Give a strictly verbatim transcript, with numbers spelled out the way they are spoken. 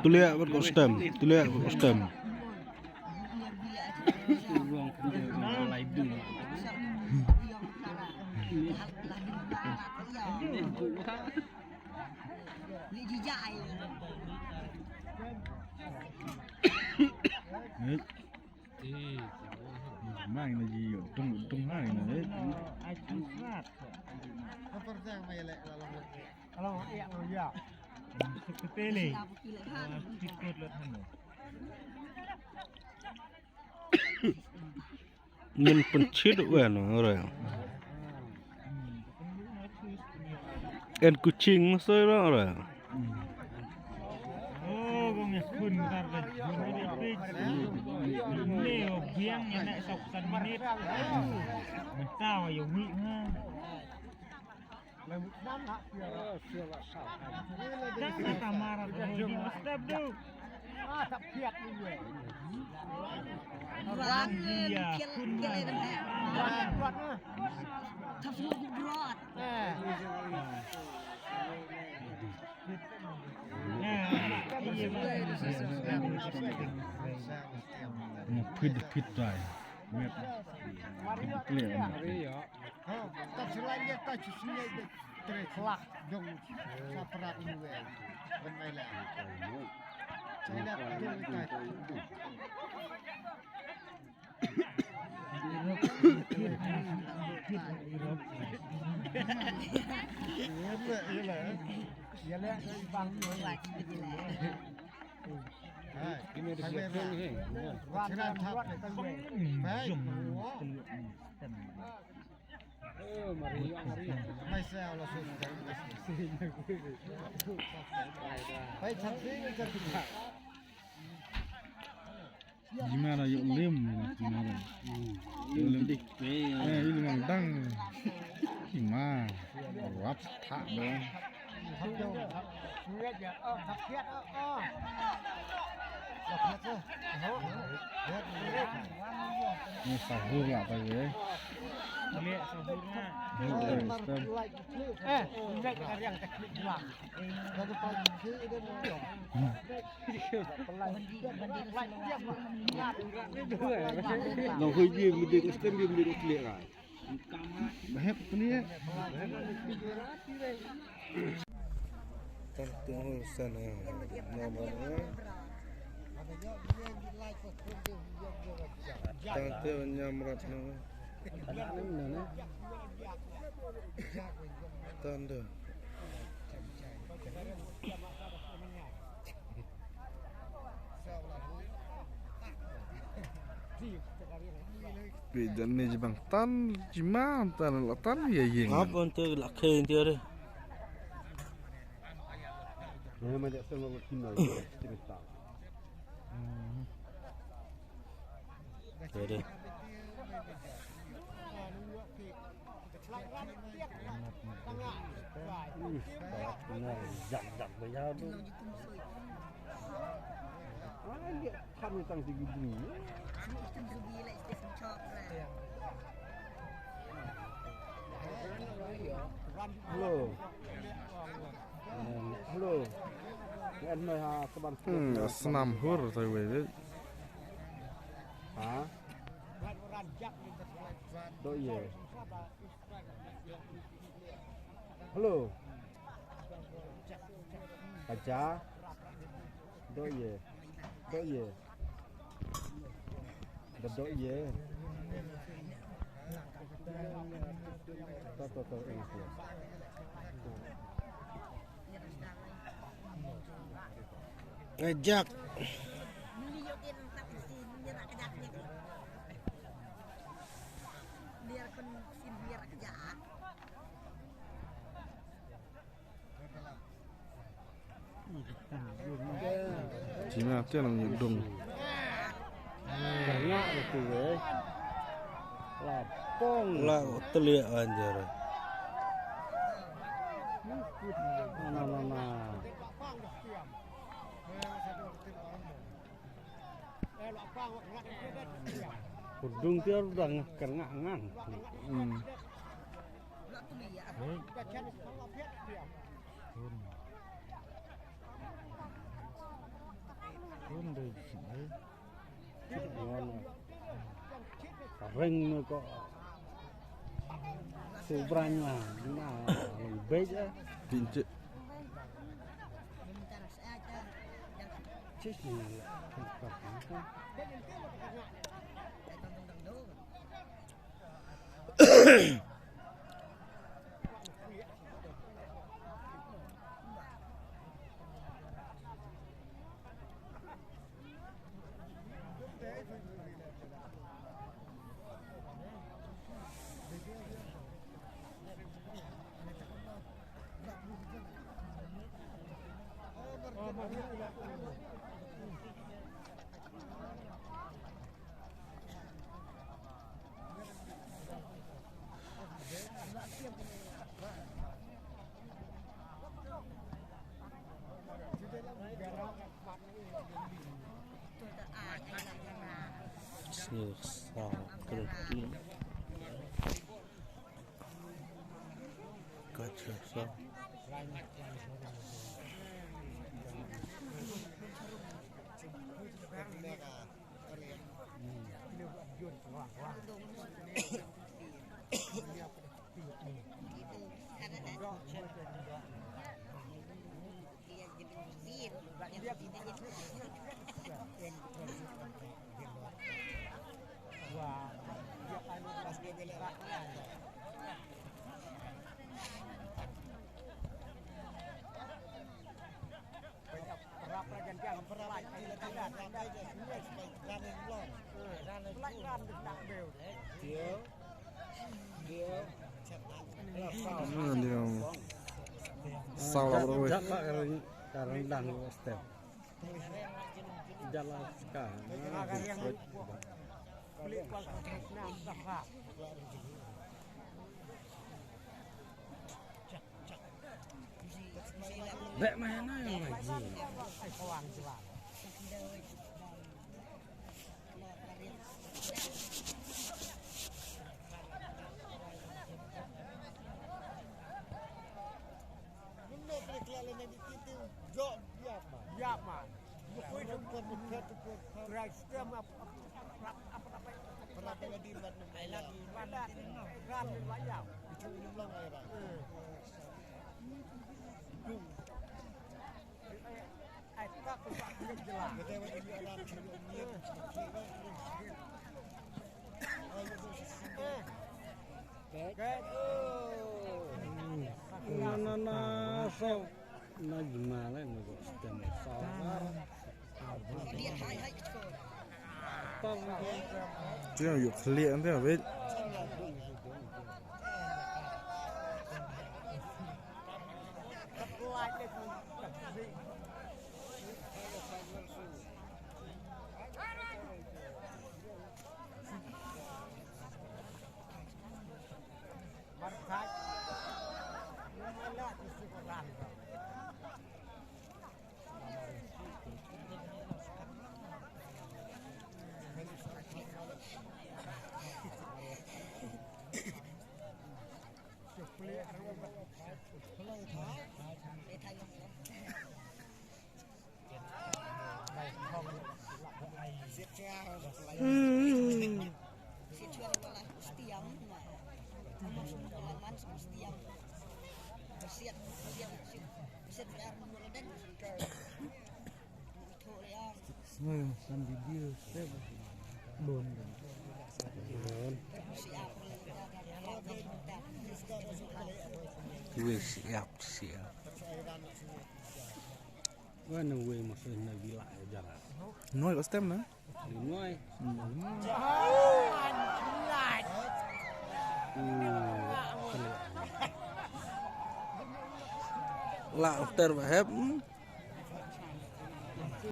Tulia wat ko stem, tulia wat ko stem. Mai na ji yo tung tung mai na. Ai tung sat. Apa pertama mai lek lalu. Kalau ya ya. Seketele. Tikut lut hanu. Ngin pynchit wen re. En kuching soi re. Oh, gong ya kun tar da jumai de pik. Ne o biang ya nak sok san minit. Mentawa ya wi ha. Phit phit tai. Clear. Ha, ta selain dia ta cusnya dia terkelah dong sa perak ni weh. Kan mai lah. Cina dong ta. Yalah, yalah. Hai, ini ada siapa ni? Cina tak. Baik. Jima la ïoh lem, jima la. Ïoh lem. Eh, ïoh lem dang. Jima. Rap thak dang. Ni sahur lah tadi, eh. Ni, eh, stem. Eh, ni kariang teknik gua. Dari pagi dia dah. Nang hui dia mesti stem dia mesti teknik lah. Bahep tu ni. Tang tu sana. Nama? Tang tu nyamrat nama? Tang tu. Pe jan ne jibang tan jima tan la tan ya yeng. Ap on te la khe on te re. Ne ma ja sen lo kin na. Te re. Hello. Hello. Hmm, snam hur tai wei. Ha? Dok ye. Hello. Kaja. Dok ye. Dok ye. Dok ye. To to to. Ngajak. Jima tiang nang nyudung. Tengah tu eh. Lapong. La telia anjir. Na, na, na, na. Kudung tiar dang kernga ngan. Hmm. Hei. Hun. Hun dei sini. Ngon. Ka reng ne ko. Su brang la, na, long bej, eh. Pinche. Sis ni la. Sir Sir Kyrpang. Gotcha, sir. Dia. Salah berapa? Jaka karang, karang dang step. Jalan sekarang. Bek mana yang lagi? Na, na, na, so. Na, gimana ini, kok stem sabar. Dia yuk klik nanti, wait. Wei siap, siap. Wei na wei masih na gila ya jalan. Noi ko stem na? Noi. La after hep.